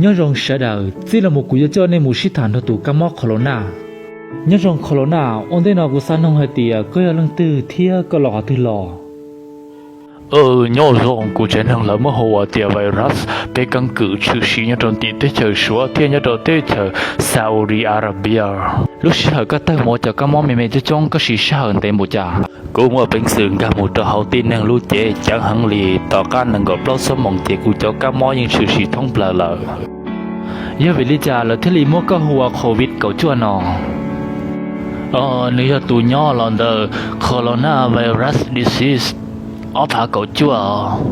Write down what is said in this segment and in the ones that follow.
Nyob zoo sawv daws, txij no mus kuv yuav coj nej mus sib tham nrog tus kab mob Corona. Nyob zoo Corona, ua ntej no kuv xav noog hais tias koj yog leej twg thiab koj los qhov twg los? Nyob zoo, kuv tsev neeg lawv muab hu ua tias Virus, peb keeb kwm tshwm sim nyob rau tim teb chaws Suav thiab nyob rau teb chaws Saudi Arabia. Lub sij hawm koj tawg mus ua cov kab mob me me coob coob koj siv sij hawm ntev npaum cas? Kuv muaj peev xwm nkag mus rau hauv tib neeg lub cev ceev heev li, tom qab nees nkaum plaub xuab moos ces kuv cov kab mob yeej tshwm sim thoob plaws lawm. Yog vim li cas lawv thiaj li muab koj hu ua Covid kaum cuaj no? Nws yog tus nyob los ntawm Corona Virus Disease ob phav kaum cuaj.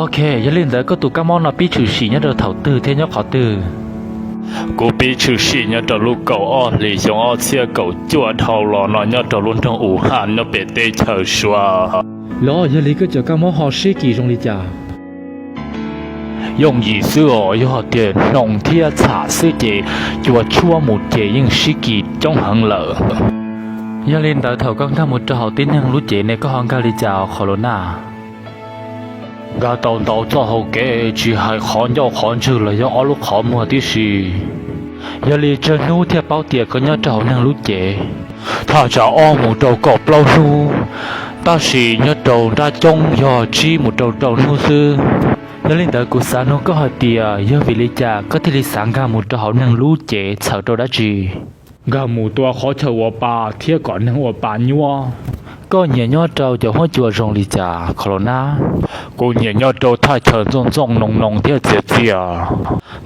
Ok, yog li ntawd koj tus kab mob no pib tshwm sim nyob rau thaum twg thiab nyob qhov twg? Kuv pib tshwm sim nyob rau lub kaum ob hlis xyoo ob txhiab kaum cuaj dhau los no nyob rau lub nroog Wuhan nyob pem teb chaws Suav. Los yog li koj cov kab mob ho sib kis zoo li cas? Yooj yim xwb os, yog hais tias hnoos thiab txham xwb ces cua tshuab mus ces yeej sib kis coob heev lawm. Yog li ntawd thaum koj nkag mus rau hauv tib neeg lub cev ne koj ho nkag li cas Corona? Nkag tau ntau txoj hau kev, tsis hais qhov ncauj qhov ntswg los yog ob lub qhov muag tib si. Yog li tsawg hnub thiaj paub tias koj nyob rau hauv neeg lub cev? Thaj tsam ob mus rau kaum plaub hnub, tab sis nyob rau nrab coob yog tsib mus rau rau hnub xwb. Yog li ntawd kuv xav nug koj hais tias yog vim li cas koj thiaj li xav nkag mus rau hauv neeg lub cev txhawm rau dab tsi? Nkag mus tua qhov chaw ua pa thiab kom neeg ua pa nyuaj. Koj nyiam nyob rau cov huab cua zoo li cas Corona? Kuv nyiam nyob rau thaj chaw ntxooj ntxooj noo noo thiab txias txias.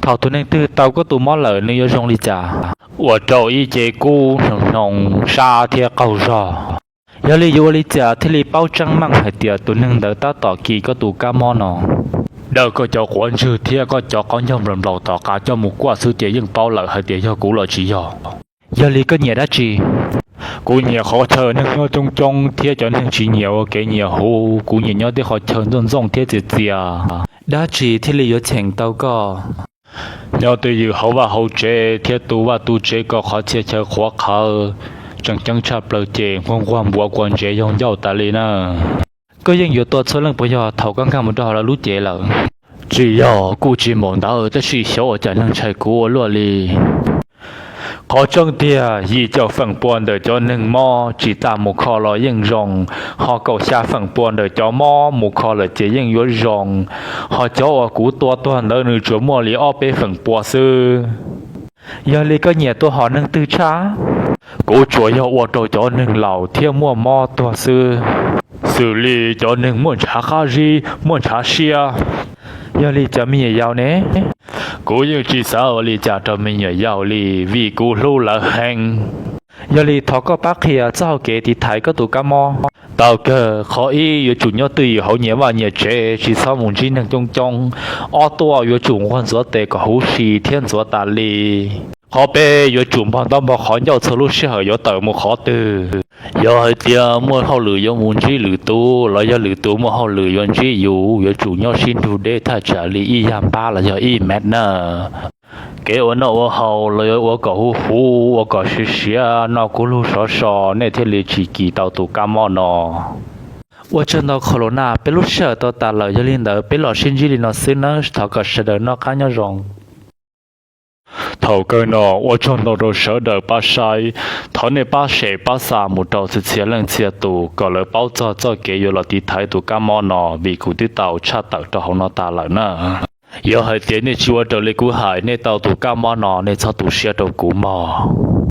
Thaum tus neeg twg tau koj tus mob lawm nws yuav zoo li cas? Ua rau ib ce kub hnoos hnoos sab thiab qaug zog. Yog li yuav ua li cas thiaj li paub tseeb meej hais tias tus neeg ntawd tab tom kis koj tus kab mob no? Daws koj cov quav ntswg thiab koj cov qaub ncaug nplaum nplaum tom qab coj mus kuaj xwb ces yeej paub lawm hais tias yog kuv los tsis yog. Yog li koj nyiam dab tsi? Kuv nyiam qhov chaw neeg nyob coob coob thiab cov neeg tsis nyiam ua kev nyiam huv. Kuv nyiam nyob tej qhov chaw ntxooj ntxooj thiab txias txias. Dab tsi thiaj li yuav cheem tau koj? Nyob twj ywm hauv vaj hauv tsev thiab tu vaj tu tsev kom qhov txhia chaw qhuav qhawv. Tseem ceeb tshaj plaws ces nquag nquag npuav kua ntsev yaug ncauj tas li na. Koj yeej yuav tua txhua leej puas yog thaum koj nkag mus rau hauv lawv lub cev lawm? Tsis yog, kuj tsis npaum ntawd tab sis xyov ua cas neeg ntshai kuv ua luaj li. Qhov tseeb tiag yim caum feem pua ntawm cov neeg mob tsis tas mus kho los yeej zoo, ho kaum xya feem pua ntawm cov mob mus kho lawm ces yeej yuav zoo, ho cov uas kuv tua tuag ntawd nws tsuas muaj li ob peb feem pua xwb. Yog li koj nyiam tua hom neeg twg tshaj? Kuv tsuas yog ua rau cov neeg laus thiab muaj mob tuag xwb, xws li cov neeg muaj ntshav qab zib, muaj ntshav siab. Yog li cov me nyuam yaus ne? Kuv yeej tsis xav ua li cas rau me nyuam yaus li vim kuv hlub lawv heev. Yog li thov koj pab qhia txoj hau kev tiv thaiv koj tus kab mob. Tau kawg, qhov ib yuav tsum nyob twj ywm hauv nyias vaj nyias tsev tsis txhob mus ntsib neeg coob coob. Ob tuaj yuav tsum nquag ntxuav tes kom huv si thiab ntxuav tas li. Qhov peb yuav tsum npog ntaub npog qhov ncauj txhua lub sij hawm yuav tawm mus qhov twg. Yog hais tias muaj hauj lwm yuav mus ntsib lwm tus los yog lwm tus muaj hauj lwm yuav ntsib yus yuav tsum nyob sib nrug deb thaj tsam li ib yag npab los yog ib mev na. Kev ua noj ua haus los yuav ua kom huv huv ua kom siav siav noj kub lug sov so nej thiaj li tsis kis tau tus kab mob no. Ua tsaug ntau Corona, peb lub sij hawm tau tas lawm yog li ntawd peb los sib ntsib li no xwb nawb, thov kom sawv daws noj qab nyob zoo. Thaum kawg no ua tsaug ntau rau sawv daws pab saib, thov nej pab share pab xa mus rau txhia txhia leej txhia tus kom lawv paub txog txoj kev yuav los tiv thaiv tus kab mob no vim kuv twb tau tshaj tawm rau hauv no tas lawm na. Yog hais tias nej tsis ua raws li kuv hais nej tau tus kab mob no nej txhob tu siab rau kuv mog.